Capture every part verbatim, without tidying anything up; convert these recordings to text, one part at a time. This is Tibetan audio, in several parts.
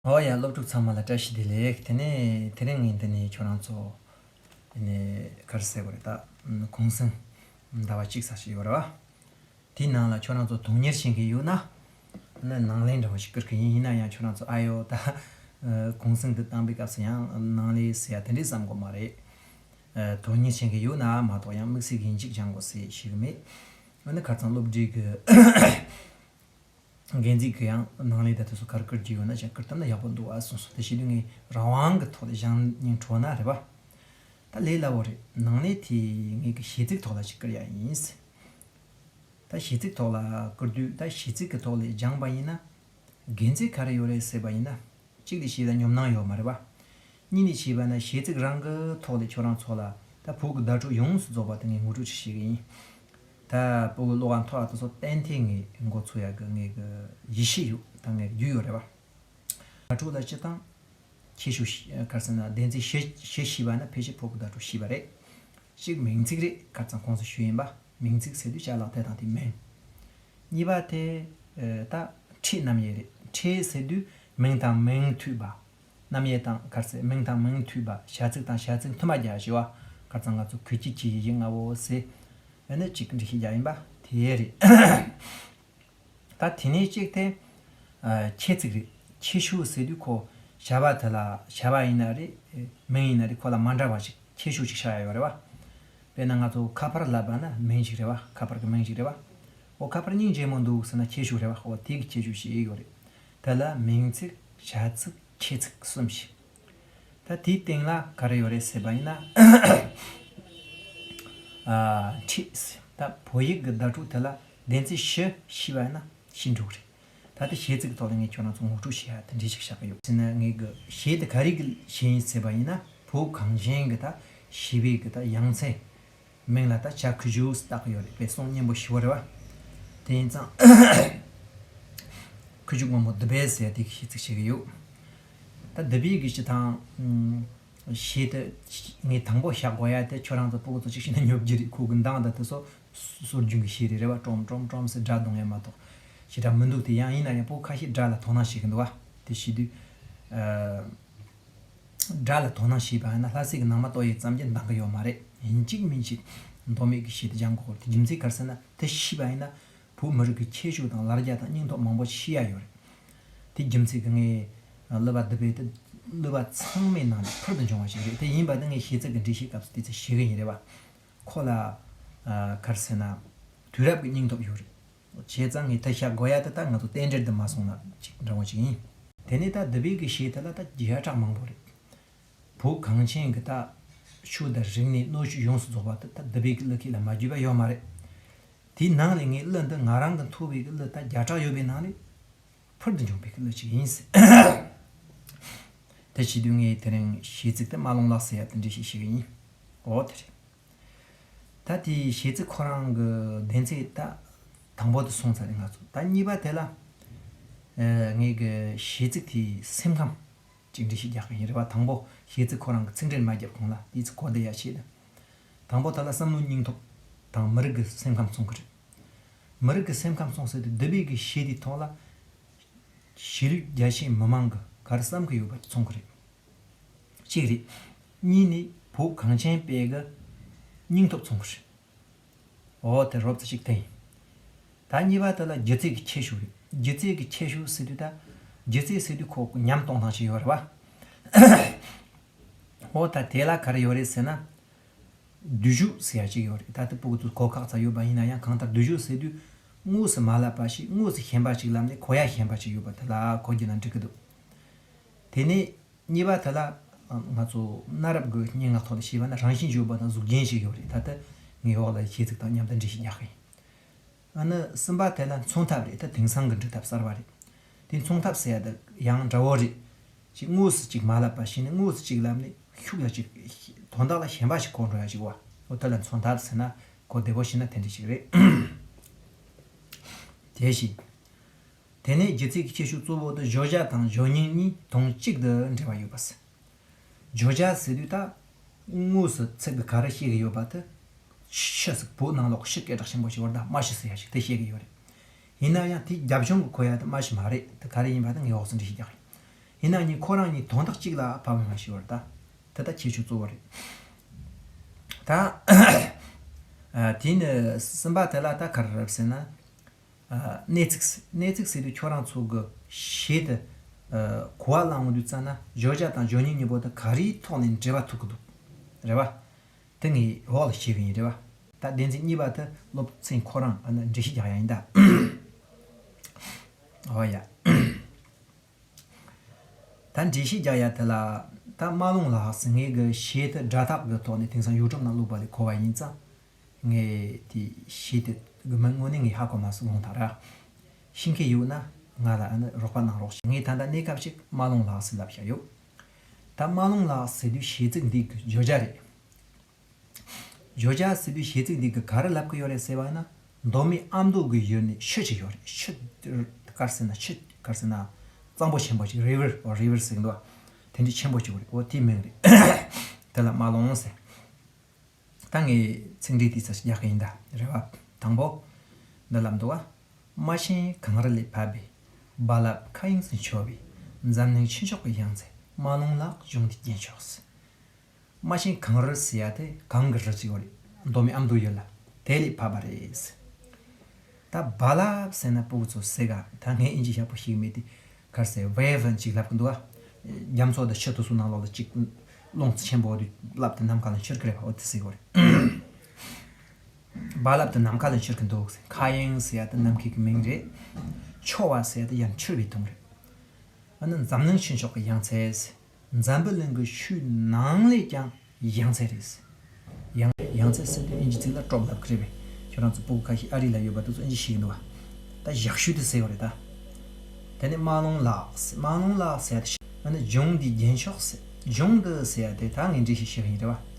ཨོ་ཡ། སློབ་ཕྲུག་ཚང་མ་ལ་བཀྲ་ཤིས་བདེ་ལེགས། དེ་ནས་དེ་རིང་ངས་འདི་ནས་ཁྱོད་རང་ཚོ་དེ་ནས་ག་རེ་ཟེར་དགོས་རེད། ད་གུང་སེང་ཟླ་བ་གཅིག་ཙམ་ཞིག་ཡོད་རེད་བ། དེའི་ནང་ལ་ཁྱོད་རང་ཚོ་དོན་གཉེར་བྱེད་མཁན་ཡོད་ན། ནི་ནང་ལས་འདྲ་བ་ཞིག་བསྐུར་གི་ཡིན། ཡིན་ན་ཡང་ཁྱོད་རང་ཚོ་ཨ་ཡོ་ད་གུང་སེང་འདི་བཏང་པའི་སྐབས་སུ་ཡང་ནང་ལས་ཟེར་ཡ་དེ་འདྲས་བསམ་དགོས་མ་རེད། དོན་གཉེར་བྱེད་མཁན་ཡོད་ན་མ་གཏོགས་ཡང་དམིགས་བསལ་གྱི་ཡིན་གཅིག་སྦྱང་དགོས་ཟེར་ཞིག་མེད། ཨ་ནི་ཁ་སང་སློབ་གྲྭའི་གི་འགན་འཛིན་གྱི་ཡང་ནང་ལས་ད་དེ་ཚོ་ག་རེ་བསྐུར་རྒྱུ་ཡོད་ན་ཅང་བསྐུར་ཐུབ་ན་ཡག་པོ་འདུག་ཨ་གསུངས་སོང་། དེ་བྱེད་དུས་ངས་རང་དབང་གི་ཐོག་ལ་སྦྱང་སྙིང་བྲོ་ན་རེད་པ། ད་ལས་སླ་བོ་རེད། ནང་ལས་དེ་ངས་གི་གཞས་ཚིག་ཐོག་ལ་ཅིག་བསྐུར་ཡ་ཡིན། ད་གཞས་ཚིག་ཐོག་ལ་བསྐུར་དུས་ད་གཞས་ཚིག་གི་ཐོག་ལས་སྦྱངས་པ་ཡིན་ན། དགེ་མཚན་ག་རེ་ཡོད་རེད་ཟེར་བ་ཡིན་ན། གཅིག་ལ་བྱས་ན་ཉོབ་སྣང་ཡོད་མ་རེད་པ། གཉིས་ལ་བྱས་པ་ན་གཞས་ཚིག་རང་གི་ཐོག་ལས་ཁྱོད་རང་ཚོ་ལ་ད་བོད་ཀྱི་བརྡ་སྤྲོད་ཡོངས་སུ་རྫོགས་པ་དེ་ངས་ངོ་སྤྲོད་ཅིག་བྱེད་ཀྱི་ཡིན། ད་བོད་ཀྱི་ཀློག་ཡག་མཐོ་ཡག་དེ་ཚོ་ཏན་ཏན་ངས་མགོ་ཚོད་ཡག་གི་ངས་གི་ཡིད་ཆེས་ཡོད། ད་ངས་རྒྱུས་ཡོད་རེད་པ། བརྡ་སྤྲོད་ལ་སྤྱི་བཏང་ཁྱད་ཆོས་ཤིག་ག་རེ་ཟེར་ན་སྡེ་ཚན་བཞི་བཞི་ཤེས་པ་ན་ཕལ་ཆེར་བོད་ཀྱི་བརྡ་སྤྲོད་ཤེས་པ་རེད། གཅིག་མིང་ཚིག་རེད། ཁ་སང་གོང་དུ་ཞུས་ཡིན་པ། མིང་ཚིག་ཟེར་དུས་ཅ་ལག་དེ་དང་དེའི་མིང་། གཉིས་པ་དེ་ད་ཕྲད་རྣམ་དབྱེ་རེད། ཕྲད་ཟེར་དུས་མིང་དང་མིང་མཐུད་པ། རྣམ་དབྱེ་དང་ག་རེ་ཟེར། མིང་དང་མིང་མཐུད་པ། བྱ་ཚིག་དང་བྱ་ཚིག་མཐུན་པ་རྒྱག་ཞེས་པ། ཁ་སང་ང་ཚོ་གུས་བསྐྱེད་ཀྱི་ཡི་གེ་ལྔ་བོ་ཟེར། ཨ་ནི་གཅིག་འགྲེལ་བཤད་རྒྱག་ཡིན་པ་དེ་རེད། ད་དེ་ནས་གཅིག་དེ། ཨ། ཁྱད་ཚིག་རེད། ཁྱད་ཆོས་ཟེར་དུས་ཁོ་བྱ་བ་དེ་ལ་བྱ་བ་ཡིན་ན་རེད། མིང་ཡིན་ན་རེད། ཁོ་ལ་མ་འདྲ་བ་ཞིག་ཁྱད་ཆོས་ཅིག་ཆགས་ཡ་ཡོད་རེད་བ། དཔེར་ན་ང་ཚོ་ཁ་པར་ལབ་པ་ན་མིང་ཞིག་རེད་བ། ཁ་པར་གི་མིང་ཞིག་རེད་བ། འོ་ཁ་པར་སྙིང་རྗེ་མོ་འདུག་ཟེར་ན་ཁྱད་ཆོས་རེད་བ། འོ་དེ་གི་ཁྱད་ཆོས་ཤིག་ཡོད་རེད། དེ་ལ་མིང་ཚིག་བྱ་ཚིག་ཁྱད་ཚིག་གསུམ་ཞིག་ད་དེའི་སྟེང་ལ་ག་རེ་ཡོད་རེད་ཟེར་བ་ཡིན་ན། ཨ། ཕྲད་ཟེར། ད་བོད་ཡིག་གི་བརྡ་སྤྲོད་དེ་ལ་སྡེ་ཚན་བཞི་ཤེས་པ་ཡིན་ན་ཤེས་འགྲོ་གི་རེད། ད་ལྟ་གཞས་ཚིག་གི་ཐོག་ལ་ངས་ཁྱོད་རང་ཚོ་ངོ་སྤྲོད་བྱེད་ཡ་དེ་འདྲ་ཞིག་བཞག་གི་ཡོད། ཟེར་ན་ངས་གི་གཞས་དེ་ག་རེ་གི་གཞས་ཡིན་ཟེར་བ་ཡིན་ན། བོད་གངས་ཅན་གི་ད་གཞས་པའི་གི་ད་ཡ་མཚན། མིང་ལ་ད་བྱ་ཁུ་བྱུག་བཏགས་ཀྱི་ཡོད་རེད། དཔེ་གསུང་སྙན་པོ་ཞེ་པོ་རེད་བ། དེ་ཡིན་ཙང་ཁུ་བྱུག་སྔོན་མོ་བདུད་བྷེ་ཟེར་དེ་གི་གཞས་ཚིག་བྱེད་ཀྱི་ཡོད། ད་བདུད་བྷེ་གི་གཞས་དང་། གཞས་དེ་ངས་དང་པོ་བཞག་དགོས་ཡ་དེ་ཁྱོད་རང་ཚོ་སྤུ་གུ་ཚོ་གཅིག་བྱས་ན་ཉོབ་རྒྱུ་རེད། ཁོ་གི་མདངས་དང་དེ་ཚོ་སྲོལ་རྒྱུན་གྱི་གཞས་རེད། རེད་བ། ཀྲོམ་ཀྲོམ་ཀྲོམ་ཟེར་སྒྲ་གཏོང་ཡ་མ་གཏོགས་ཞེ་དྲག་མི་འདུག་དེ་ཡང་ཡིན་ན་ཡང་སྤུ་གུ་ཁ་ཤས་སྒྲ་ལ་དོ་སྣང་བྱེད་ཀྱི་འདུག་བ། དེ་བྱེད་དུས། ཨ། སྒྲ་ལ་དོ་སྣང་བྱས་པ་ཡིན་ན་ལྷ་སའི་གི་ནང་མ་ཏོག་ཡིག་ཙམ་གྱིས་འདང་གི་ཡོད་མ་རེད། ཡིན་གཅིག་མིན་གཅིག་མདོ་སྨད་ཀྱི་གཞས་དེ་སྦྱང་དགོས་ཀྱི་རེད། དེ་རྒྱུ་མཚན་ག་རེ་ཟེར་ན་དེ་ཤེས་པ་ཡིན་ན་བོད་མི་རིགས་ཀྱི་ཁྱད་ཆོས་དང་ལ་རྒྱ་དང་སྙིང་སྟོབས་མང་པོ་ཤེས་ཡ་ཡོད་རེད། དེ་རྒྱུ་མཚན་གྱིས་ངས་གླུ་བ་བདུད་བྷེ་དེ་གླུ་བ་ཚང་མའི་ནང་ནས་ཕུལ་དུ་བྱུང་བ་ཞིག་རེད། དེ་ཡིན་པ་ནི་ངས་གཞས་ཚིག་གི་འགྲེལ་བཤད་སྐབས་སུ་དེ་ཚོ་བཤད་གི་ཡིན། རེད་བ། ཁོ་ལ། ཨ། ག་རེ་ཟེར་ན། དུས་རབས་ཀྱི་སྙིང་སྟོབས་ཡོད་རེད། བྱས་ཙང་ངས་ད་བཤད་དགོས་ཡ་དེ་ད་ང་ཚོ་རྟེན་འབྲེལ་དུ་མ་སོང་ན་ཅིག་འདྲ་བོ་ཅིག་ཡིན། དེ་ནས་ད་བདུད་བྷེ་གི་གཞས་དེ་ལ་ད་བརྒྱ་ཕྲག་མང་པོ་རེད། བོད་གངས་ཅན་གྱི་ད་ཆོས་དང་རིག་གནས་སྣོད་བཅུད་ཡོངས་སུ་རྫོགས་པ་དེ་ད་བདུད་བྷེ་གི་གླུ་སྐད་ལ་མ་བརྒྱུས་པ་ཡོད་མ་རེད། དེའི་ནང་ལས་ངས་གླུ་འདི་ང་རང་གི་མཐོ་བའི་གི་གླུ་ད་བརྒྱ་ཕྲག་ཡོད་པའི་ནང་ནས་ཕུལ་དུ་བྱུང་བའི་གི་གླུ་ཅིག་ཡིན། དེ་བྱེད་དུས་ངས་དེ་རིང་གཞས་ཚིག་དེ་རྨ་ཀླུང་ལགས་ཟེར་ཡ་དེ་འདྲ་ཞིག་ཞུ་གི་ཡིན། འོ་དེ་རེད། ད་དེའི་གཞས་ཚིག་ཁོ་རང་གི་སྡེ་ཚན་ད་དང་པོ་དེ་སོང་ཚར་རེད་ང་ཚོ། ད་གཉིས་པ་དེ་ལ། ཨ། ངས་གི་གཞས་ཚིག་དེའི་སེམས་ཁམས་ཅིག་འགྲེལ་བཤད་རྒྱག་གི་ཡིན། རེད་བ། དང་པོ་གཞས་ཚིག་ཁོ་རང་གི་ཚིག་འགྲེལ་མ་བརྒྱབ་གོང་ལ་དེའི་ཚིག་གོ་བདེ་ཡ་བྱས་ཏེ། དང་པོ་དེ་ལ་བསམ་བློའི་སྙིང་སྟོབས་དང་མི་རིགས་ཀྱི་སེམས་ཁམས་མཚོན་གི་རེད། མི་རིགས་ཀྱི་སེམས་ཁམས་མཚོན་ཟེར་དུས་བདུད་བྷེ་གི་གཞས་དེའི་ཐོག་ལ། གཞིས་ལུས་རྒྱ་ཆེའི་མི་མང་གི་ག་རེ་བསམ་གི་ཡོད་པ་དེ་མཚོན་གི་རེད། གཅིག་རེད། གཉིས་ནི་བོད་གངས་ཅན་པའི་གི་སྙིང་སྟོབས་མཚོན་གི་རེད། འོ་དེ་རོབ་ཙམ་ཞིག་དེ་ཡིན། ད་གཉིས་པ་དེ་ལ་སྒྱུ་རྩལ་གྱི་ཁྱད་ཆོས་རེད། སྒྱུ་རྩལ་གྱི་ཁྱད་ཆོས་ཟེར་དུས་ད། སྒྱུ་རྩལ་ཟེར་དུས་ཁོ་ཉམས་གཏོང་སྟངས་ཤིག་ཡོད་རེད་བ། འོ་ད་དེ་ལ་ག་རེ་ཡོད་རེད་ཟེར་ན། བསྡུས་བརྗོད་ཟེར་ཡ་ཅིག་ཡོད་རེད། ད་ལྟ་སྤུ་གུ་ཚོ་གོ་ཁག་ཚ་ཡོད་པ་ཡིན་ན་ཡང་གང་ལྟར་བསྡུས་བརྗོད་ཟེར་དུས་དངོས་སུ་མ་ལབ་པ་ཞིག་དངོས་སུ་གཞན་པ་ཞིག་ལབ་ནས་གོ་ཡ་གཞན་པ་ཞིག་ཡོད་པ་དེ་ལ་གོ་རྒྱུ་ན་འགྲིག་གི་འདུག་དེ་ནས་གཉིས་པ་དེ་ལ་ང་ཚོ་གནའ་རབས་ཀྱི་སྙན་ངག་ཐོག་ལ་བཤད་པ་ན་རང་བཞིན་བརྗོད་པ་དང་གཟུགས་རྒྱན་ཞིག་ཡོད་རེད། ད་ལྟ་ངའི་འོག་ལ་གཞས་ཚིག་དང་མཉམ་དུ་འགྲེལ་བཤད་རྒྱག་གི་ཡིན། ཨ་ནི་གསུམ་པ་དེ་ལ་མཚོན་ཐབས་རེད། ད་དེང་སང་གི་འབྲི་ཐབས་གསར་བ་རེད། དེ་མཚོན་ཐབས་ཟེར་ཡ་དེ་ཡང་འདྲ་བོ་རེད། ཅིག་དངོས་སུ་ཅིག་མ་ལབ་པ་ཞིག་ནས་དངོས་སུ་ཅིག་ལབ་ནས་ཤུགས་ལ་ཅིག་དོན་དག་ལ་ཞེན་པ་ཞིག་གོ་འགྲོ་ཡ་ཅིག་བ། འོ་དེ་ལ་མཚོན་ཐབས་ཟེར་ན་གོ་བདེ་བོ་ཞིག་ན་དེ་འདྲ་ཞིག་རེད། དེ་བཞིན། དེ་ནས་སྒྱུ་རྩལ་གྱི་ཁྱད་ཆོས་གཙོ་བོ་དེ་བརྗོད་བྱ་དང་བརྗོད་སྙིང་གཉིས་དོན་གཅིག་ཏུ་འབྲེལ་བ་ཡོད་པ་ཟེར། བརྗོད་བྱ་ཟེར་དུས་ད་དངོས་སུ་ཚིག་གི་ག་རེ་བཤད་ཀྱི་ཡོད་པ་དེ། ཤི་ཟིག་བོད་ནང་ལོགས་ཤི་སྐད་གྲགས་ཆེན་པོ་ཞིག་བར་ད་རྨ་ཤི་ཟེར་ཡ་ཞིག་དེ་བཤད་ཀྱི་ཡོད་རེད། ཡིན་ན་ཡང་དེའི་རྒྱབ་ལྗོངས་ཀྱི་གོ་ཡ་དེ་རྨ་ཤི་མ་རེད། དེ་ག་རེ་ཡིན་པ་དེ་ངས་འོག་སུ་འགྲེལ་བཤད་རྒྱག་གི་ཡིན། ཡིན་ན་ནི་ཁོ་རང་གཉིས་དོན་དག་གཅིག་ལ་ཕབ་ཡོང་བ་ཞིག་ཡོད་རེད་ད། དེ་ད་ཁྱད་ཆོས་གཙོ་བོ་རེད། ད་དེ་ནི་གསུམ་པ་དེ་ལ་ད་ག་རེ་རེད་ཟེར་ན། གནས་ཚིག་གནས་ཚིག་ཟེར་དུས་ཁྱོད་རང་ཚོ་གི་གཞས་དེ་གོ་བ་བླངས་འོང་དུས་ཙ་ན་བརྗོད་བྱ་དང་བརྗོད་ཉིད་གཉིས་པོ་དེ་ག་རེའི་ཐོག་ནས་འབྲེལ་བ་ཐུག་གི་འདུག་རེད་བ། དེ་ངས་འོག་ལ་བཤད་གི་ཡིན་རེད་བ། ད་བདེན་ཚིག་གཉིས་པ་དེ་སློབ་ཚན་ཁོ་རང་ཨ་ནི་འགྲེལ་བཤད་རྒྱག་ཡ་ཡིན་ད། འོ་ཡ། ད་འགྲེལ་བཤད་རྒྱག་ཡ་དེ་ལ་ད་རྨ་ཀླུང་ལགས་སུ་ངས་གི་གཞས་དེ་སྒྲ་ཐག་གི་ཐོག་ནས་དེང་སང་ཡུ་ཊུབ་ནང་བླུགས་པ་ལས་གོ་བ་ཡིན་ཙང་། ངས་དེ་གཞས་དེ་གི་མིང་དངོས་གནས་ངས་ཧ་གོ་མ་སོང་དགོངས་དག་ར། ཤེས་མཁན་ཡོད་ན་ང་ལ་ཨ་ནི་རོགས་པ་གནང་རོགས་ཞེས། ངས་ད་ལྟ་གནས་སྐབས་ཤིག་རྨ་ཀླུང་ལགས་སུ་ལབ་བཞག་ཡོད། ད་རྨ་ཀླུང་ལགས་ཟེར་དུས་གཞས་ཚིག་འདི་གི་བརྗོད་བྱ་རེད། བརྗོད་བྱ་ཟེར་དུས་གཞས་ཚིག་འདི་གི་ག་རེ་ལབ་གི་ཡོད་རེད་ཟེར་བ་ཡིན་ན། མདོ་སྨད་ཨ་མདོ་གི་ཡུལ་ནས་ཆུ་ཅིག་ཡོད་རེད། ཆུ་དེ་ག་རེ་ཟེར་ན་ཆུ་ག་རེ་ཟེར་ན་གཙང་པོ་ཆེན་པོ་ཅིག་རི་ཝར། འོ་རི་ཝར་ཟེར་གི་འདུག་བ། དེ་འདྲའི་ཆེན་པོ་ཅིག་རེད། འོ་དེའི་མིང་རེད། དེ་ལ་རྨ་ཀླུང་ཟེར། ད་ངས་ཚིག་འགྲེལ་དེ་ཚོ་ཞིག་རྒྱག་གི་ཡིན་ད་རེད་བ། དང་པོ། འདི་ལབ་འདུག་བ། རྨ་ཆེན་གངས་རི་ལས་ཕབ་པའི། རྦ་རླབས་མཁའ་དབྱིངས་སུ་འཕྱོ་བའི། འཛམ་གླིང་ཆོས་མཆོག་གི་ཡང་རྩེ། རྨ་ཀླུང་ལགས་གཞུང་འདི་རྒྱན་ཆོག་ཟེར། རྨ་ཆེན་གངས་རི་ཟེར་ཡ་དེ་གངས་ཀྱི་རི་ཅིག་ཡོད་རེད། མདོ་སྨད་ཨ་མདོ་ཡུལ་ལ། དེ་ལས་ཕབ་པ་རེད། ད་རྦ་རླབས་ཟེར་ན་ཕྲུ་གུ་ཚོ་ཟེར་ག་ད་ངས་ཨིན་ཇི་ཡག་པོ་ཤེས་ཀྱི་མེད་དེ། ག་རེ་ཟེར་ཝེ་ཝི་ཅིག་ལབ་ཀྱི་འདུག་བ། རྒྱ་མཚོ་དང་ཆུ་དེ་ཚོ་ནང་ལོགས་ལ་ཅིག་རླུང་ཆེན་པོ་དེ་རླབས་དེ་ནམ་མཁའ་ལ་འཕྱུར་གི་རེད་པ། འོ་དེ་ཟེར་གི་རེད། རྦ་རླབས་དེ་ནམ་མཁའ་ལ་འཕྱུར་གི་འདུག་ཟེར། མཁའ་དབྱིངས་ཟེར་ཡ་དེ་ནམ་མཁའི་གི་མིང་རེད། འཕྱོ་བ་ཟེར་ཡ་དེ་ཡར་འཕྱུར་བའི་དོན་རེད། ཨ་ནི་འཛམ་གླིང་ཆོས་མཆོག་གི་ཡང་རྩེ་ཟེར། འཛམ་བུ་གླིང་གི་ཆུའི་ནང་ལས་ཀྱང་ཡང་རྩེ་རེད། ཡང་ཡང་རྩེ་ཟེར་དུས་ཨིན་ཇི་ཚིག་ལ་ཊོབ་ལབ་ཀྱི་རེད་པས། ཁྱོད་རང་ཚོ་ཕྲུ་གུ་ཁ་ཤས་ཨ་རི་ལ་ཡོད་པ་དེ་ཚོ་ཨིན་ཇི་ཤེས་ཀྱི་འདུག་བ། ད་ཞག་ཤུལ་དེ་ཟེར་བ་རེད་ད། དེ་ནས་རྨ་ཀླུང་ལགས་ཟེར། རྨ་ཀླུང་ལགས་ཟེར་ཡ་དེ་ཤེས། ཨ་ནི་གཞུང་འདི་རྒྱན་ཆོག་ཟེར། གཞུང་འདི་ཟེར་ཡ་དེ་ད་ངས་འགྲེལ་བཤད་བྱེད་ཀྱི་ཡིན་རེད་བ།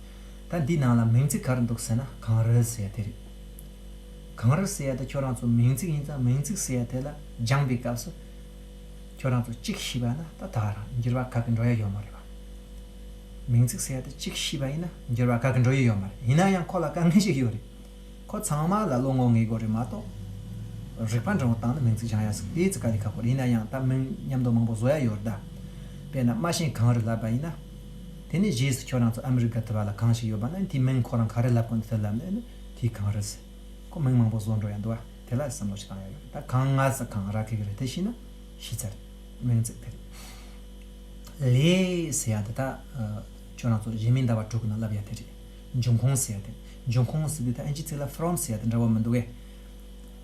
ད་འདིའི་ནང་ལ་མིང་ཚིག་ག་རེ་འདུག་ཟེར་ན་གངས་རི་ཟེར་ཡ་དེ་རེད། གངས་རི་ཟེར་ཡ་དེ་ཁྱོད་རང་ཚོ་མིང་ཚིག་ཡིན་ཙང་མིང་ཚིག་ཟེར་ཡ་དེ་ལ་སྦྱངས་པའི་སྐབས་སུ། ཁྱོད་རང་ཚོ་གཅིག་ཤེས་པ་ན་ད་ད་ག་རང་འགྱུར་བ་ག་གི་འགྲོ་ཡ་ཡོད་མ་རེད་བ། མིང་ཚིག་ཟེར་ཡ་དེ་གཅིག་ཤེས་པ་ཡིན་ན་འགྱུར་བ་ག་གི་འགྲོ་ཡི་ཡོད་མ་རེད། ཡིན་ན་ཡང་ཁོ་ལ་དཀའ་ངལ་ཞིག་ཡོད་རེད། ཁོ་ཚང་མ་ལ་བློ་ངོ་ངེས་དགོས་རེད་མ་གཏོགས། རིག་པ་འདྲ་བོ་བཏང་ན་མིང་ཚིག་སྦྱང་ཡ་ཟིག་དེ་ཙི་དཀའ་ལས་ཁག་པོ་རེད། ཡིན་ན་ཡང་ད་མིང་མཉམ་དུ་མང་པོ་བཟོ་ཡ་ཡོད་རེད་ད། དཔེར་ན་རྨ་ཆེན་གངས་རི་ལབ་པ་ཡིན་ན། དེ་ནས་རྗེས་སུ་ཁྱོད་རང་ཚོ་ཨ་མི་རི་ཀ་དུ་བ་ལ་གངས་ཤིག་ཡོད་པ་ན་དེའི་མིང་ཁོ་རང་ག་རེ་ལབ་གོ་འདུག་དེ་ལབ་ན་ཨ་ནི་དེའི་གངས་རི་ཟེར། ཁོ་མིང་མང་པོ་བཟོ་འགྲོ་ཡ་འདུག་བ། དེ་ལ་བསམ་བློ་ཞིག་བཏང་ཡ་ཡོད་རེད། ད་གངས་ང་ས་གངས་ར་ཁེ་གི་རེད། དེ་ཤེས་ན་ཤེས་ཚར་རེད། མིང་ཚིག་དེ་རེད། ལས་ཟེར་ཡ་དེ་ད་ཨ། ཁྱོད་རང་ཚོ་གཞན་མིང་འདྲ་བ་དྲུག་གི་ནང་ལབ་ཡ་དེ་རེད། འབྱུང་ཁུངས་ཟེར་ཡ་དེ། འབྱུང་ཁུངས་ཟེར་དུས་ད་ཨིན་ཇི་ཚིག་ལ་from་ཟེར་ཡ་དེ་འདྲ་བོ་མི་འདུག་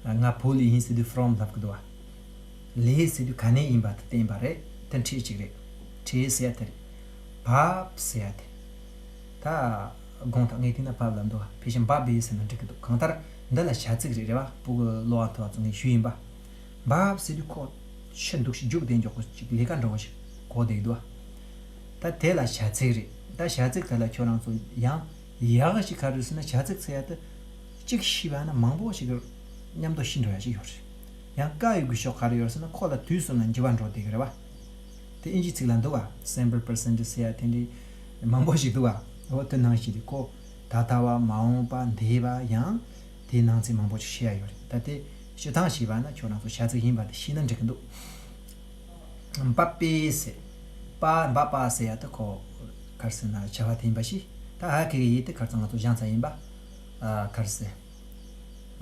གས། ང་བོད་ལ་ཡིན་ཟེར་དུས་from་ལབ་གི་འདུག་བ། ལས་ཟེར་དུས་ག་ནས་ཡིན་པ་དེ་བསྟན་པ་རེད། དེ་འཕྲོས་གཅིག་རེད། འཕྲོས་ཟེར་ཡ་དེ་རེད། བབས་ཟེར་ཡ་དེ། ད་དགོངས་དག་ངས་བལྟས་ན་བབས་ལབ་འདུག་བ། ཕལ་ཆེར་བབས་པས་ཟེར་ན་འགྲིག་གི་འདུག་གང་ལྟར་འདི་ལ་བྱ་ཚིག་རེད། རེད་བ། ཕྲུ་གུ་བློ་བག་ཐུབ་པ་ཚོ་ངས་ཞུས་ཡིན་པ། བབས་ཟེར་དུས་ཁོ་ཕྱིར་འདུག་ཞིག་རྒྱུགས་བསྡད་མགྱོགས་པོ་ཅིག་ལས་ཀ་འདྲ་བོ་ཞིག་གོ་བསྡད་འདུག་བ། ད་དེ་ལ་བྱ་ཚིག་རེད། ད་བྱ་ཚིག་དེ་ལ་ཁྱོད་རང་ཚོ་ཡང་ཡག་ཞིག་ག་རེ་ཟེར་ན་བྱ་ཚིག་ཟེར་ཡ་དེ་གཅིག་ཤེས་པ་ན་མང་པོ་ཞིག་མཉམ་དུ་ཤེས་འགྲོ་ཡ་ཞིག་ཡོད་རེད། ཡང་དཀའ་ཡོད་གི་ཕྱོགས་ག་རེ་ཡོད་ཟེར་ན་ཁོ་ལ་དུས་གསུམ་ན་འགྱུར་བ་འགྲོ་བསྡད་གི་རེད་བ། དེ་ཨིན་ཇི་ཚིག་ལ་འདུག་བ། simple present་ཟེར་ཡ་དེ་འདྲའི་མང་པོ་ཞིག་འདུག་བ། འོ་དེ་ནང་བཞིན་དེ་ཁོ་ད་ལྟ་བ་མ་འོངས་པ་འདས་པ་ཡང་དེའི་ནང་ཚན་མང་པོ་ཞིག་བཤད་ཡ་ཡོད་རེད། ད་དེ་སྤྱིར་བཏང་ཤེས་པ་ན་ཁྱོད་རང་ཚོ་བྱ་ཚིག་ཡིན་པ་དེ་ཤེས་ན་འགྲིག་གི་འདུག་བབས་པས་ཟེར། པ་བབས་པ་ཟེར་ཡ་དེ་ཁོ་ག་རེ་ཟེར་ན་བྱ་བ་དེ་ཡིན་པ་ཞིག་ད་ཧ་གི་གི་ཡི་དེ་ག་རེ་ཟེར་ང་ཚོ་སྦྱངས་ཚར་ཡིན་པ། ཨ་ག་རེ་ཟེར།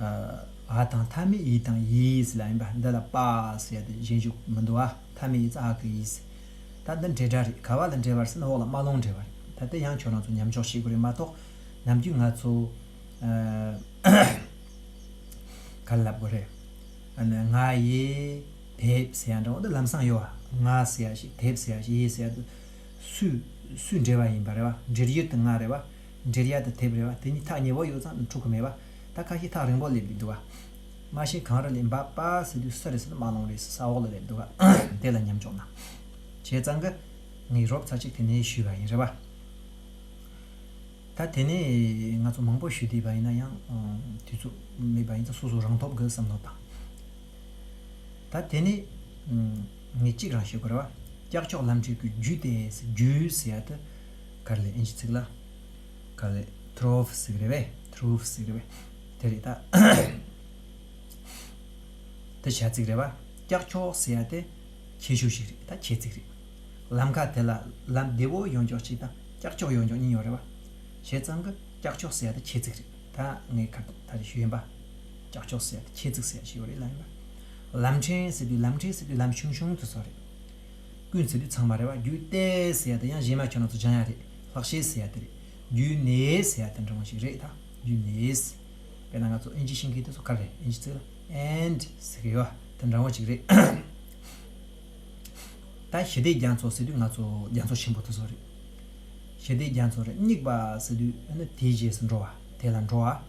ཨ་བ་དང་མཐའ་མེད་ཡི་དང་ཡིས་ལ་ཡིན་པ། འདི་ལ་པ་ཟེར་ཡ་དེ་གཞན་འཇུག་མི་འདུག་བ། མཐའ་མེད་ཡི་ཙ་ཧ་གི་ཡིས། ད་འདི་འབྲེལ་སྒྲ་རེད། ག་བ་ལ་འབྲེལ་བ་རེད་ཟེར་ན་འོག་ལ་རྨ་ཀླུང་འབྲེལ་བ་རེད། ད་དེ་ཡང་ཁྱོད་རང་ཚོ་ཉམས་འཇོག་བྱེད་དགོས་རེད་མ་གཏོགས། ནམ་རྒྱུན་ང་ཚོ་ཨ་ག་རེ་ལབ་དགོས་རེད། ཨ་ནི་ང་ཡི་དེབ་ཟེར་ཡ་འདྲ་བོ་འདི་ལམ་སང་ཡོད་བ། ང་ཟེར་ཡ་ཞིག་དེབ་ཟེར་ཡ་ཞིག་ཡི་ཟེར་ཡ་འདི་སུའི་སུའི་འབྲེལ་བ་ཡིན་པ་རེད་བ། འབྲེལ་ཡུལ་དེ་ང་རེད་བ། འབྲེལ་ཡ་དེ་དེབ་རེད་བ། དེ་གཉིས་ཐག་ཉེ་བོ་ཡོད་ཙང་འཁྲུག་གི་མེད་བ། ད་ཁ་ཤས་ཐག་རིང་པོ་སླེབས་ཀྱི་འདུག་བ། རྨ་ཆེན་གངས་རི་ལས་འབབ་པ་ཟེར་དུས་སུ་རེད་ཟེར་ན་རྨ་ཀླུང་རེད་ཟེར་ས་འོག་ལ་སླེབས་འདུག་བ། དེ་ལ་ཉམས་འཇོག་གནང་། བྱས་ཙང་གི་ངས་རོབ་ཙམ་ཅིག་དེ་ནས་ཞུས་པ་ཡིན་རེད་བ། ད་དེ་ནས་ང་ཚོ་མང་པོ་ཞུས་བསྡད་པ་ཡིན་ན་ཡང་དུས་ཚོད་མེད་པ་ཡིན་ཙང་སོ་སོ་རང་ཐོབ་དགོས་བསམ་བློ་བཏང་། ད་དེ་ནས་ངས་གཅིག་རང་ཞུ་དགོས་རེད་བ། ཀྱག་ཀྱོག་ལམ་འགྲུལ་གྱི་རྒྱུ་དེ་རྒྱུ་ཟེར་ཡ་དེ་ག་རེ་ལབ་ཨིན་ཇི་ཚིག་ལ། ག་རེ་ཐྲོབ་ཟེར་གི་རེད་པས། ཐྲོབ་ཟེར་གི་རེད་པས། དེ་རེད་ད། དེ་བྱ་ཚིག་རེད་བ། ཀྱག་ཀྱོག་ཟེར་ཡ་དེ་ཁྱད་ཆོས་ཤིག་རེད། ད་ཁྱད་ཚིག་རེད། ལམ་ཁ་དེ་ལ་ལམ་བདེ་བོ་ཡོང་ཕྱོགས་གཅིག་དང་ཀྱག་ཀྱོག་ཡོང་ཕྱོགས་གཉིས་ཡོད་རེད་བ། བྱས་ཙང་གི་ཀྱག་ཀྱོག་ཟེར་ཡ་དེ་ཁྱད་ཚིག་རེད། ད་ངས་ཁ་ད་རེ་ཞུས་ཡིན་པ། ཀྱག་ཀྱོག་ཟེར་ཡ་དེ་ཁྱད་ཚིག་ཟེར་ཡ་ཞིག་ཡོད་རེད་ལ་ཡིན་པ། ལམ་ཕྲན་ཟེར་དུས་ལམ་ཕྲན་ཟེར་དུས་ལམ་ཆུང་ཆུང་དེ་ཚོ་རེད། ཀུན་ཟེར་དུས་ཚང་མ་རེད་བ། རྒྱུད་གཏད་ཟེར་ཡ་དེ་ཡང་གཞན་མ་ཁྱོད་རང་ཚོ་སྦྱང་ཡ་རེད། ལྷག་བཤད་ཟེར་ཡ་དེ་རེད། རྒྱུད་གནས་ཟེར་ཡ་དེ་འདྲ་བོ་ཞིག་རེད་ད། རྒྱུད་གནས། དཔེར་ན་ང་ཚོ་ཨིན་ཇི་ཤེས་མཁན་དེ་ཚོ་ག་རེ་ཨིན་ཇི་ཚིག་ལ་and ཟེར་གི་ཡོད་དེ་འདྲ་བོ་ཞིག་རེད། ད་ཞི་བདེ་རྒྱ་མཚོ་ཟེར་དུས་ང་ཚོ་རྒྱ་མཚོ་ཆེན་པོ་དེ་ཚོ་རེད། ཞི་བདེ་རྒྱ་མཚོ་རེད། སྙིགས་པ་ཟེར་དུས་ཨ་ནི་དེའི་རྗེས་སུ་འགྲོ་བ་དེ་ལ་འགྲོ་བ།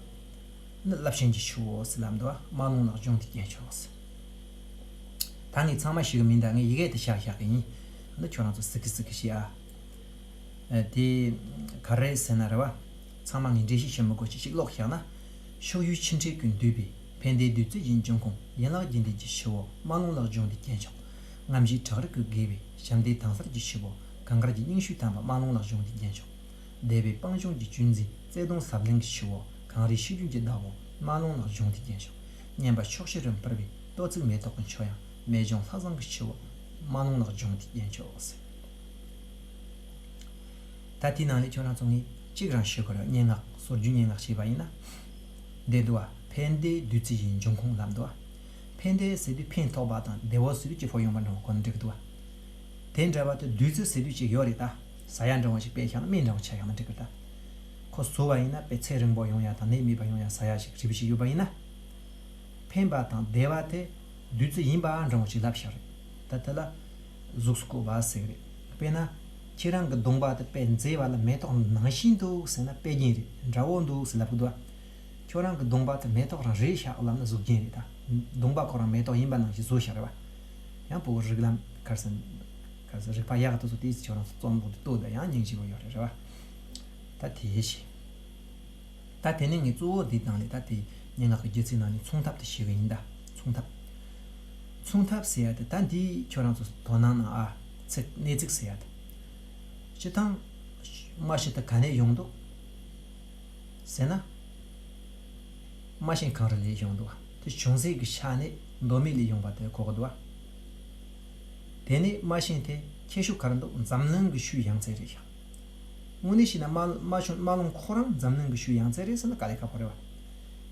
ནི་རླབས་ཆེན་གྱི་ཆུ་བོ་ཟེར་ལབ་འདུག་བ། རྨ་ཀླུང་ལ་སྦྱོང་སྟེ་རྒྱན་ཆོག་ཟེར། ད་ངས་ཚང་མ་ཞུ་གི་མིན་ད། ངས་ཡི་གེ་དེ་བཞག་བཞག་གི་ཡིན། ཨ་ནི་ཁྱོད་རང་ཚོ་ཟིག་གི་ཟིག་གི་ཤེས་ཨ། ཨ། དེ་ག་རེ་ཟེར་ན་རེད་བ། ཚང་མ་ངས་འགྲེལ་བཤད་བྱེད་མི་དགོས་ཅིག་ཅིག་ཀློག་བཞག་ན། ཕྱོགས་བཞི་ཆུ་ཕྲན་ཀུན་འདུས་པའི། ཕན་བདེའི་བདུད་རྩི་ཡི་འབྱུང་ཁུངས། ཡན་ལག་བརྒྱད་ལྡན་གྱི་ཆུ་བོ། རྨ་ཀླུང་ལ་སྦྱོང་སྟེ་རྒྱན་ཆོག། རྔམ་བརྗིད་བྲག་རི་ཀུན་དགེ་བའི། ཞབས་འདེགས་དྭངས་གསལ་གྱི་ཆུ་བོ། གངས་དཀར་གྱི་སྙིང་ཤུས་དམ་པ། རྨ་ཀླུང་ལ་སྦྱོང་སྟེ་རྒྱན་ཆོག། བདེ་བའི་སྤང་ལྗོངས་ཀྱི་བཅུད་འཛིན། བརྩེ་གདུང་ཟབ་བརླིང་གི་ཆུ་བོ། གངས་རིའི་ཤེལ་སྒྱུར་གྱི་བདག་པོ། རྨ་ཀླུང་ལ་སྦྱོང་སྟེ་རྒྱན་ཆོག། སྙན་པ་ཕྱོགས་བཞི་རུ་འཕུར་བའི། ཏོག་ཙིག་མེ་ཏོག་གི་མཆོད་དབྱངས། རྨད་བྱུང་ལྷ་བཟང་གི་ཆུ་བོ། རྨ་ཀླུང་ལ་སྦྱོང་སྟེ་རྒྱན་ཆོག་ཟེར། ད་དེའི་ནང་ལས་ཁྱོད་རང་ཚོ་ངས་གཅིག་རང་ཞུ་དགོས་རེད། སྙན་ངག་སྲོལ་རྒྱུན་སྙན་ངག་བྱས་པ་ཡིན་ན། འདི་འདུག་བ། ཕན་བདེའི་བདུད་རྩི་ཡི་འབྱུང་ཁུངས་ལབ་འདུག་བ། ཕན་བདེ་ཟེར་དུས་ཕན་ཐོགས་པ་དང་བདེ་བོ་ཟེར་དུས་སྐྱིད་པོ་ཡོང་བ་འདྲ་བོ་གོ་ན་འགྲིག་གི་འདུག་བ། དེ་འདྲ་བ་དེ་བདུད་རྩི་ཟེར་དུས་ཅིག་ཡོད་རེད་ད། ཟ་ཡ་འདྲ་བོ་ཞིག་དཔེ་བཞག་ན་སྨན་འདྲ་བོ་ཆ་བཞག་ན་འགྲིག་གི་རེད་ད། ཁོ་ཟོས་པ་ཡིན་ན་དཔེ་ཚེ་རིང་པོ་ཡོང་ཡ་དང་ནད་མེད་པ་ཡོང་ཡ་ཟ་ཡ་ཞིག་རིལ་བུ་ཞིག་ཡོད་པ་ཡིན་ན། ཕན་པ་དང་བདེ་བ་དེ་བདུད་རྩི་ཡིན་པ་འདྲ་བོ་ཞིག་ལབ་བཞག་རེད། ད་དེ་ལ་གཟུགས་སུ་བཀོད་པ་ཟེར་གི་རེད། དཔེར་ན། ཁྱེད་རང་གི་གདོང་པ་དེ་དཔེ་མཛེས་པ་ལ་མེ་ཏོག་ནང་བཞིན་འདུག་ཟེར་ན་དཔེ་རྒྱན་རེད། འདྲ་བོ་འདུག་ཟེར་ལབ་གི་འདུག་བ། ཁྱོད་རང་གི་གདོང་པ་དེ་མེ་ཏོག་རང་རེད་ཤག་ལབ་ན་གཟུགས་རྒྱན་རེད་ད། གདོང་པ་ཁོ་རང་མེ་ཏོག་ཡིན་པ་ནང་བཞིན་བཟོས་བཞག་རེད་བ། ཡང་བོད་རིགས་ལམ་ག་རེ་ཟེར། ག་རེ་ཟེར། རིག་པ་ཡག་ཏུ་བཟོ་དེ་ཁྱོད་རང་ཚོ་རྩོམ་པོ་དེ་ལྟོས་ད། ཡང་སྙིང་རྗེ་པོ་ཡོད་རེད་རེད་བ། ད་དེ་བྱས། ད་དེ་ནས་ངས་གཙོ་བོ་འདི་དང་ལས་ད་དེ་སྙན་ངག་གི་སྒྱུ་རྩལ་ནང་ནས་མཚུངས་ཐབས་དེ་ཤེས་གི་ཡིན་ད། མཚུངས་ཐབས། མཚུངས་ཐབས་ཟེར་ཡ་དེ་ད་འདི་ཁྱོད་རང་ཚོ་དོ་སྣང་གནང་ཨ། ཚིག་གནས་ཚིག་ཟེར་ཡ་དེ། སྤྱི་བཏང་། རྨ་བྱི་དེ་ག་ནས་ཡོང་འདུག་ཟེར་ན། རྨ་ཆེན་གངས་རི་ལས་ཡོང་འདུག་བ། དེ་བྱུང་ཚད་ཀྱི་ཆ་ནས་མདོ་སྨད་ལས་ཡོང་བ་དེ་གོ་གི་འདུག་བ། དེ་ནས་རྨ་ཆེན་དེ་ཁྱད་ཆོས་ག་རེ་འདུག་འཛམ་གླིང་གི་ཆུའི་ཡང་རྩེ་རེད་ཤག་དངོས་གནས་བཤད་ན་རྨ་རྨ་ཆུ་རྨ་ཀླུང་ཁོ་རང་འཛམ་གླིང་གི་ཆུའི་ཡང་རྩེ་རེད་ཟེར་ན་དཀའ་ལས་ཁག་པོ་རེད་བ།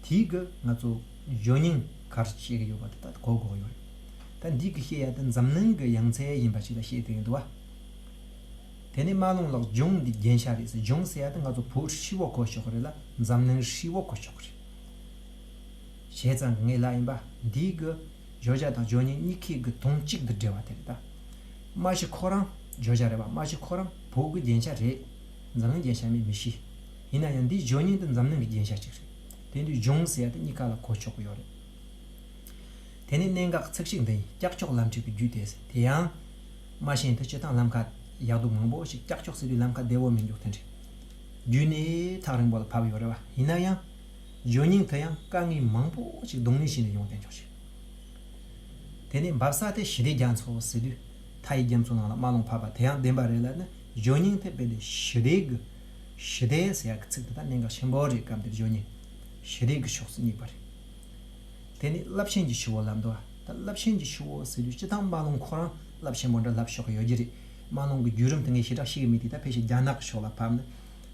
དེའི་གི་ང་ཚོ་བརྗོད་སྙིང་ག་རེ་བྱེད་ཀྱི་ཡོད་པ་དེ་ད་གོ་དགོས་ཡོད་རེད། ད་འདི་གི་བཤད་ཡ་དེ་འཛམ་གླིང་གི་ཡང་རྩེ་ཡིན་པ་ཞིག་ལ་བཤད་དེ་ཡིན་འདུག་བ། དེ་ནས་རྨ་ཀླུང་ལ་ལྗོངས་འདི་རྒྱན་ཆ་རེད་ཟེར། ལྗོངས་ཟེར་ཡ་དེ་ང་ཚོ་བོད་ཧྲིལ་བོ་གོ་ཆོག་གི་རེད་ལ་འཛམ་གླིང་ཧྲིལ་བོ་གོ་ཆོག་གི་རེད། བྱས་ཙང་གི་ངས་ལབ་ཡིན་པ། འདིའི་གི་བརྗོད་བྱ་དང་བརྗོད་སྙིང་གཉིས་ཀའི་གི་དོན་གཅིག་ཏུ་འབྲེལ་བ་དེ་རེད་ད། རྨ་བྱི་ཁོ་རང་བརྗོད་བྱ་རེད་པ། རྨ་བྱི་ཁོ་རང་བོད་གི་རྒྱན་ཆ་རེད། འཛམ་གླིང་རྒྱན་ཆ་མེད་མི་ཤེས། ཡིན་ན་ཡང་འདིའི་བརྗོད་སྙིང་དེ་འཛམ་གླིང་གི་རྒྱན་ཆ་གཅིག་རེད། དེ་དུས་ལྗོངས་ཟེར་ཡ་དེ་གཉིས་ཀ་ལ་གོ་ཆོག་གི་ཡོད་རེད། དེ་ནས་གནད་འགག་ཚིག་གཅིག་འདི་ཡིན། ཀྱག་ཀྱོག་ལམ་ཁྲིད་ཀྱི་རྒྱུད་དེ་ཟེར། དེ་ཡང་། རྨ་ཆེན་དུ་སྤྱི་བཏང་ལམ་ཁ་ཡག་སྡུག་མང་པོ་ཞིག་ཀྱག་ཀྱོག་ཟེར་དུས་ལམ་ཁ་བདེ་བོ་མི་འདུག་དེ་འདྲ། རྒྱུད་ནས་ཐག་རིང་པོ་ལ་བབས་ཡོད་རེད་བ། ཡིན་ན་ཡང་། བརྗོད་སྙིང་དུ་ཡང་དཀའ་ངལ་མང་པོ་ཞིག་གདོང་ལེན་བྱས་ནས་ཡོང་བསྡད་ཆོག་ཞིག་དེ་ནས་འབབ་ས་དེ་ཞི་བདེ་རྒྱ་མཚོ་ཟེར་དུས། མཐའ་ཡི་རྒྱ་མཚོ་ནང་ལ་རྨ་ཀླུང་ཕབ་པ་དེ་ཡང་བདེན་པ་རེད་ལ་ནི་བརྗོད་སྙིང་དེ་དཔེ་དེ་ཞི་བདེ་གི། ཞི་བདེ་ཟེར་ཡག་གི་ཚིག་དེ་ད་གནད་འགག་ཆེན་པོ་རེད། སྐབས་འདིར་བརྗོད་སྙིང་། ཞི་བདེ་གི་ཕྱོགས་སུ་སྙེགས་པ་རེད། དེ་ནས་རླབས་ཆེན་གྱི་ཆུ་བོ་ལབ་འདུག་ད་རླབས་ཆེན་གྱི་ཆུ་བོ་ཟེར་དུས་སྤྱི་བཏང་རྨ་ཀླུང་ཁོ་རང་རླབས་ཆེན་པོ་འདྲ་ལབ་ཆོག་གི་ཡོད་ཀྱི་རེད། རྨ་ཀླུང་གི་བརྒྱུད་རིམ་དེ་ངས་ཞེ་དྲག་ཤེས་ཀྱི་མེད་དེ། ད་ཕལ་ཆེར་རྒྱ་ནག་གི་ཕྱོགས་ལ་ཕབ་ན།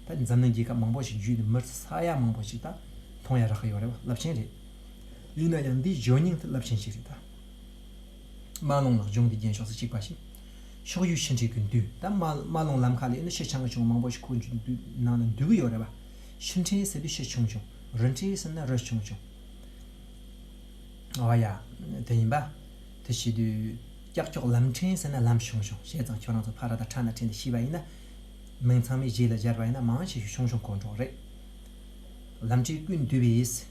ད་འཛམ་གླིང་རྒྱལ་ཁབ་མང་པོ་ཞིག་བརྒྱུད་དེ་མི་ཚོ་ས་ཡ་མང་པོ་ཞིག་ད་མཐོང་ཡ་རག་གི་ཡོད་རེད་བ། རླབས་ཆེན་རེད། ཡིན་ན་ཡང་འདིའི་བརྗོད་སྙིང་དེ་རླབས་ཆེན་ཞིག་རེད་ད། རྨ་ཀླུང་ལ་ལྗོངས་འདི་རྒྱན་ཤོག་ཟེར་གཅིག་པ་ཞིག་ཕྱོགས་བཞི་ཆུ་ཕྲན་གྱི་འདུས། ད་རྨ་རྨ་ཀླུང་ལམ་ཁ་ལ་ཡིན་ན་ཆུ་ཆུང་ཆུང་མང་པོ་ཞིག་ཁོ་འདུས་ནང་ལ་འདུས་གི་ཡོད་རེད་བ། ཆུ་ཕྲན་ཟེར་དུས་ཆུ་ཆུང་ཆུང་། རི་ཕྲན་ཟེར་ན་རི་ཆུང་ཆུང་། ཨོ་ཡ། དེ་ཡིན་པ། དེ་བྱེད་དུས། ཀྱག་ཀྱོག་ལམ་ཕྲན་ཟེར་ན་ལམ་ཆུང་ཆུང་། བྱས་ཙང་ཁྱོད་རང་ཚོ་ཕ་ར་དང་ཁྲ་ན་ཕྲན་དེ་ཤེས་པ་ཡིན་ན། མིང་ཚང་མའི་རྗེས་ལ་སྦྱར་བ་ཡིན་ན་མང་ཆེ་ཤོས་ཆུང་ཆུང་གོ་འགྲོ་རེད། ལམ་ཕྲན་ཀུན་འདུས་པའི།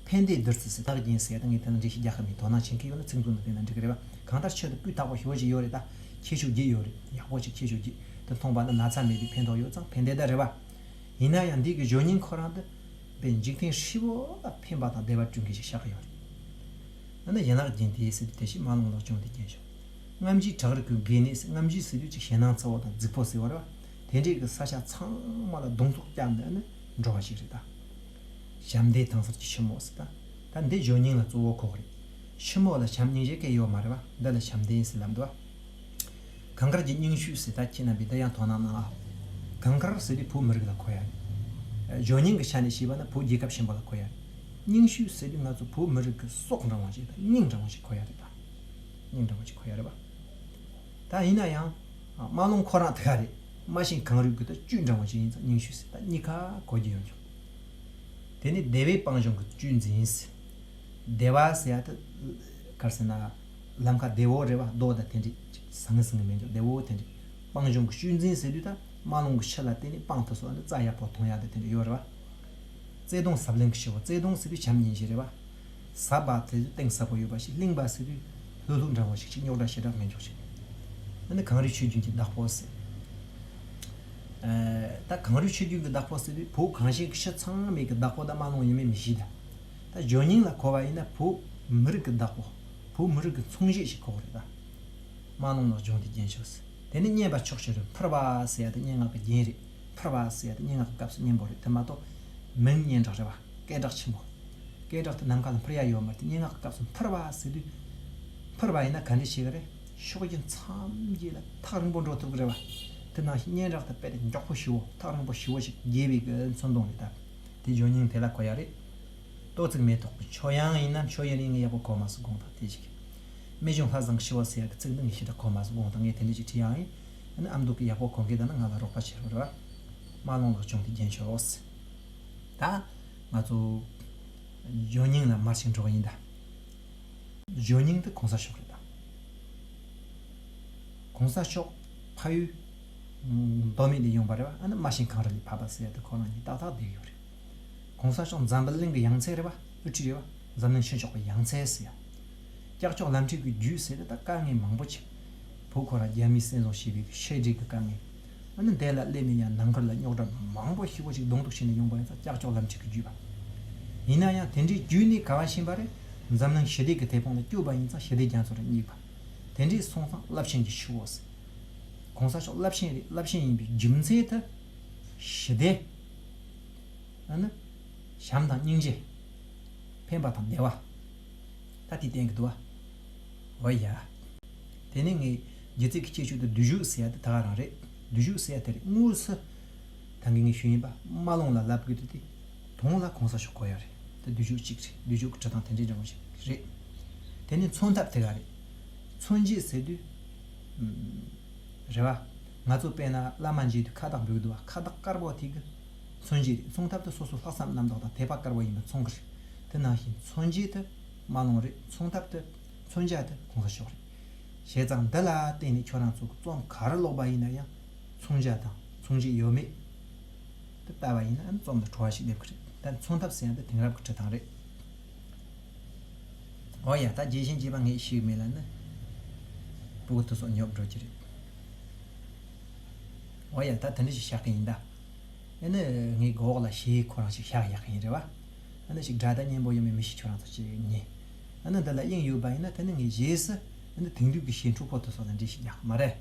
ཕན་བདེའི་བདུད་རྩི་ཟེར་ཐག་རྒྱན་ཟེར་ཡ་ད་ངས་དེ་ལ་འགྲེལ་བཤད་རྒྱག་གི་མེད། དོ་སྣང་བྱེད་མཁན་ཡོད་ན་ཚིག་མཛོད་ནང་དེ་ན་འགྲིག་གི་རེད་བ། གང་ལྟར་ཆོས་དེ་སྤུས་དག་པོ་ཞེ་པོ་ཅིག་ཡོད་རེད་ད། ཁྱད་ཆོས་བརྒྱད་ཡོད་རེད། ཡག་པོ་ཅིག་ཁྱད་ཆོས་བརྒྱད་དེ་མཐོང་པ་ན་ན་ཚ་མེད་པའི་ཕན་ཐོགས་ཡོད་ཙང་ཕན་བདེ་ད་རེད་བ། ཡིན་ན་ཡང་འདི་གི་བརྗོད་སྙིང་ཁོ་རང་དེ། དཔེ་འཇིག་རྟེན་ཧྲིལ་བོ་ལ་ཕན་པ་དང་བདེ་བ་སྐྲུན་མཁན་ཞིག་ཆགས་ཀྱི་ཡོད་རེད། ཨ་ནི་ཡན་ལག་བརྒྱད་ལྡན་ཟེར་དུས་དེ་བཞིན་རྨ་ཀླུང་ལ་ལྗོངས་འདི་རྒྱན་ཤོག་རྔམ་བརྗིད་བྲག་རི་ཀུན་དགེ་གནས་ཟེར། རྔམ་བརྗིད་ཟེར་དུས་ཅིག་ཞེད་སྣང་ཚ་བོ་དང་རྫིག་པོ་ཟེར་བ་རེད་བ། དེ་འདྲའི་གི་ས་ཆ་ཚང་མ་ལ་གདོང་ཐུག་བརྒྱབ་ནས་ཨ་ནི་འགྲོ་བ་ཞིག་རེད་ད། བྱམས་ལྡན་དྭངས་གསལ་གྱི་ཆུ་མོ་ཟེར་ད། ད་འདི་བརྗོད་སྙིང་ལ་གཙོ་བོ་གོ་གི་རེད། ཆུ་མོ་ལ་བྱམས་སྙིང་རྗེ་གང་ཡོད་མ་རེད་བ། འདི་ལ་བྱམས་ལྡན་ཟེར་ལབ་འདུག་བ། གངས་དཀར་གྱི་རྙིང་ཤོས་ཟེར། ད་ཁྱེད་རྣམ་པས་འདི་ཡང་དོ་སྣང་གནང་ཨ། གངས་དཀར་ཟེར་དུས་བོད་མི་རིགས་ལ་གོ་ཡ་རེད། གཞོན་རྙིང་གི་ཆ་ནས་བཤད་པ་ན་བོད་རྒྱལ་ཁབ་ཆེན་པོ་ལ་གོ་ཡ་རེད། རྙིང་ཤོས་ཟེར་དུས་ང་ཚོ་བོད་མི་རིགས་ཀྱི་སྲོག་འདྲ་བོ་ཞིག་དང་སྙིང་འདྲ་བོ་ཞིག་གོ་ཡ་རེད་ད། སྙིང་འདྲ་བོ་ཞིག་གོ་ཡ་རེད་པ། ད་ཡིན་ན་ཡང་རྨ་ཀླུང་ཁོ་རང་དེ་ག་རེད། རྨ་ཆེན་གངས་རིའི་གི་ད་བཅུད་འདྲ་བོ་ཞིག་ཡིན་ཙང་རྙིང་ཤོས་ཟེར། ད་གཉིས་ཀ་གོ་རྒྱུ་ཡོད་ཀྱང་། དེ་ནས་སྡེ་བའི་སྤང་ལྗོངས་ཀྱི་བཅུད་འཛིན་ཟེར། སྡེ་བ་ཟེར་ཡ་དེ་ག་རེ་ཟེར་ན། ལམ་ཁ་སྡེ་བོ་རེད་བ། རྡོ་དང་དེ་འདྲས་ཟང་ངེ་ཟིང་ངེ་མེད་འཇོག་སྡེ་བོ་དེ་འདྲས། སྤང་ལྗོངས་ཀྱི་བཅུད་འཛིན་ཟེར་དུས་ད་རྨ་ཀླུང་གི་ཆུ་ལ་བརྟེན་ནས་སྤང་ཐུབ་སོགས་ནི་རྩྭ་ཡག་པོ་འཐུང་ཡ་དེ་དེ་འདྲས་ཡོད་རེད་བ། བརྩེ་དུང་ཟབ་བརླིང་གི་ཆུ་བོ། བརྩེ་དུང་ཟེར་དུས་བྱམས་སྙིང་རྗེ་རེད་བ། ཟབ་པ་ཟེར་དུས་གཏིང་ཟབ་པོ་ཡོད་པ་ཞིག་བརླིང་བ་ཟེར་དུས་ལྷོད་ལྷོད་འདྲ་བོ་ཞིག་ཅིག་རྙོག་དྲ་ཞེ་དྲག་མེད་འཇོག་ཞིག་ཨ་ནི་གངས་རིའི་ཆུ་རྒྱུན་གྱི་བདག་པོ་ཟེར། ད་གངས་རིའི་ཆུ་རྒྱུན་གྱི་བདག་པོ་ཟེར་དུས་བོད་གངས་ཅན་གྱི་ཆུ་ཚང་མའི་གི་བདག་པོ་ད་རྨ་ཀླུང་ཡིན་མིན་མི་ཤེས་ད། ད་གཞོན་རྙིང་ལ་གོ་བ་ཡིན་ན་བོད་མི་རིགས་ཀྱི་བདག་པོ། བོད་མི་རིགས་ཀྱི་མཚོན་བྱེད་ཞིག་གོ་གི་རེད་ད། རྨ་ཀླུང་ལ་ལྗོངས་འདི་རྒྱན་ཆོག་ཟེར། དེ་ནི་སྙན་པ་ཕྱོགས་བཅུར་འཕུར་བ་ཟེར་ཡ་དེ་སྙན་ངག་གི་རྒྱན་རེད། འཕུར་བ་ཟེར་ཡ་དེ་སྙན་ངག་གི་སྐབས་སུ་སྙན་པོ་རེད། དེ་མ་གཏོགས་མིང་སྙན་གྲགས་རེད་བ། སྐད་གྲགས་ཆེན་པོ། སྐད་གྲགས་དེ་ནམ་མཁའ་ལ་འཕུར་ཡ་ཡོད་མ་རེད་དེ། སྙན་ངག་གི་སྐབས་སུ་འཕུར་བ་ཟེར་དུས། འཕུར་བ་ཡིན་ན་ག་འདྲ་ཞིག་རེད། ཕྱོགས་བཞི་མཚམས་བརྒྱད་ལ་ཐག་རིང་པོ་འགྲོ་ཐུབ་ཀྱི་རེད་བ། དེ་ནང་བཞིན་སྙན་གྲགས་དེ་དཔེ་དེ་མགྱོགས་པོ་ཞེ་བོ། ཐག་རིང་པོ་ཞེ་བོ་ཞིག་རྒྱས་པའི་གི་མཚོན་དོན་རེད་ད། དེ་གཞོན་རྙིང་དེ་ལ་གོ་ཡ་རེད། ཏོག་ཙིག་མེ་ཏོག་གི་མཆོད་དབྱངས་ཡིན་ན་མཆོད་ཡོན་ཡིན་ངས་ཡག་པོ་གོ་མ་སོང་དགོངས་དག་དེ་ཞིག་རྨད་བྱུང་ལྷ་བཟང་ཞི་བ་ཟེར་ཡ་གི་ཚིག་འདི་ངས་ཞེ་དྲག་གོ་མ་སོང་དགོངས་དག་ངས་དེ་འདྲ་ཅིག་བྲིས་ཡང་ཡིན། ཨ་ནི་ཨ་མདོ་གི་ཡག་པོ་གོ་མཁན་དང་ནི་ང་ལ་རོགས་པ་བྱེད་རོགས་རེད་བ། རྨ་ཀླུང་ལ་ལྗོངས་འདི་རྒྱན་ཆོག་ད་ང་ཚོ་གཞོན་རྙིང་ལ་མར་ཞིག་འགྲོ་བ་ཡིན་ད། གཞོན་རྙིང་དེ་གོང་ས་མཆོག་རེད་ད། གོང་ས་མཆོག་ཕ་ཡུལ་མདོ་སྨད་ནས་ཡོང་པ་རེད་བ། ཨ་ནི་རྨ་ཆེན་གངས་རི་ལས་ཕབ་པ་ཟེར་ཡ་དེ་ཁོ་རང་གཉིས་ཏག་ཏག་བསྡད་ཡོད་རེད། གོང་ས་མཆོག་འཛམ་བུ་གླིང་གི་ཡང་རྩེ་རེད་བ། དབུ་ཁྲིད་རེད་བ། འཛམ་གླིང་ཕྱིན་ཆོག་པའི་ཡང་རྩེ་ཟེར་ཡ། ཀྱག་ཀྱོག་ལམ་ཁྲིད་ཀྱི་རྒྱུད་ཟེར་ཏེ་ད་དཀའ་ངལ་མང་པོ་ཆེ། བོད་ཁོ་རང་རྒྱ་མིས་བཙན་བཟུང་བྱས་པའི་ཤེས་སྒྲིག་གི་དཀའ་ངལ། ཨ་ནི་འདི་ལ་སླེབས་ནས་ཡང་ནང་ཁུལ་ལ་རྙོག་དྲ་མང་པོ་ཞེ་པོ་ཞིག་གདོང་གཏུག་བྱས་ནས་ཡོང་པ་ཡིན་ཙང་ཀྱག་ཀྱོག་ལམ་ཁྲིད་ཀྱི་རྒྱུད་པ། ཡིན་ན་ཡང་དེ་འདྲའི་རྒྱུད་ནས་ག་བ་ཕྱིན་པ་རེད། འཛམ་གླིང་ཞི་བདེ་གི་དེད་དཔོན་ལ་བསྐྱོད་པ་ཡིན་ཙང་ཞི་བདེ་རྒྱ་མཚོ་རུ་སྙེག་པ། དེ་འདྲའི་སོང་ཙང་རླབས་ཆེན་གྱི་ཆུ་བོ་ཟེར། གོང་ས་མཆོག་རླབས་ཆེན་རེད། རླབས་ཆེན་ཡིན་པའི་རྒྱུ་མཚན་དེ་ཞི་བདེ། ཨ་ནི་བྱམས་དང་སྙིང་རྗེ། ཕན་པ་དང་བདེ་བ། ད་དེ་བསྟན་གྱི་འདུག་བ། འོ་ཡ། དེ་ནས་ངས་སྒྱུ་རྩལ་གྱི་ཁྱད་ཆོས་དེ་བསྡུས་བཞུགས་ཟེར་ཡ་དེ་ད་ག་རང་རེད། བསྡུས་བཞུགས་ཟེར་ཡ་དེ་རེད། དངོས་སུ་ད་གིན་ངས་ཞུས་ཡིན་པ་རྨ་ཀླུང་ལ་ལབ་དགོས་དུས་དེ་དོན་ལ་གོང་ས་མཆོག་གོ་ཡ་རེད། དེ་བསྡུས་བཞུགས་གཅིག་རེད། བསྡུས་བཞུགས་ཀྱི་འབྲི་སྟངས་དེ་འདྲའི་འདྲ་བོ་ཞིག་རེད། དེ་ནས་མཚོན་ཐབས་དེ་ག་རེད། མཚོན་བྱེད་ཟེར་དུས། ཨུམ། རེད་བ། ང་ཚོ་དཔེར་ན་བླ་མ་མཇལ་དུས་ཁ་བཏགས་འབུལ་གི་འདུག་བ། ཁ་བཏགས་དཀར་པོ་དེ་གི་མཚོན་བྱེད་རེད། མཚོན་ཐབས་དེ་སོ་སོ་ལྷག་བསམ་རྣམ་དག་དང་དད་པ་དཀར་པོ་ཡིན་པ་མཚོན་གི་རེད། དེ་ནང་བཞིན་མཚོན་བྱེད་དེ་རྨ་ཀླུང་རེད། མཚོན་ཐབས་དེ་མཚོན་བྱ་དེ་གོང་ས་མཆོག་རེད། བྱས་ཙང་འདི་ལ་བརྟེན་ནས་ཁྱོད་རང་ཚོ་གི་རྩོམ་ག་རེ་ཀློག་པ་ཡིན་ན་ཡང་མཚོན་བྱ་དང་མཚོན་བྱེད་ཡོད་མེད་དེ་ལྟ་བ་ཡིན་ན་རྩོམ་དེ་བྲོ་བ་ཞིག་སླེབས་གི་རེད། ད་མཚོན་ཐབས་ཟེར་ཡ་དེ་དེང་རབས་ཀྱི་འབྲི་སྟངས་རེད། འོ་ཡ། ད་རྒྱས་ཤིང་རྒྱས་པ་ངས་ཤེས་མེད་ལ་ནི། སྤུ་གུ་དེ་ཚོ་ཉོབ་འགྲོ་གི་རེད། འོ་ཡ། ད་དེ་འདྲ་ཞིག་བཞག་གི་ཡིན་ད། ཨེ་ནི་ངའི་མགོ་འོག་ལ་གཞས་ཁོ་རང་ཞིག་བཞག་ཡག་གི་ཡིན་རེད་བ། ཨ་ནི་ཞིག་སྒྲ་དང་སྙན་པོ་ཡོད་མེད་མི་ཤེས། ཁྱོད་རང་ཚོ་ཅིག་ཉན། ཨ་ནི་འདི་ལ་དབྱིངས་ཡོད་པ་ཡིན་ན་དེ་ནི་ངས་རྗེས་སུ་ཨ་ནི་དེང་དུས་ཀྱི་གཞས་འཁྲུག་པོ་དེ་ཚོ་ལ་འགྲེལ་བཤད་རྒྱག་གི་མ་རེད།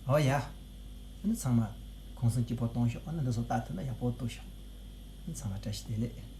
འོ་ཡ། ཨ་ནི་ཚང་མ་གུང་སེང་སྐྱིད་པོ་གཏོང་ཤོག་ཨ་ནི་འདི་ཚོ་ལྟ་ཐུབ་ན་ཡག་པོ་གཏོང་ཤོག་ཨ་ནི་ཚང་མ་བཀྲ་ཤིས་བདེ་ལེགས།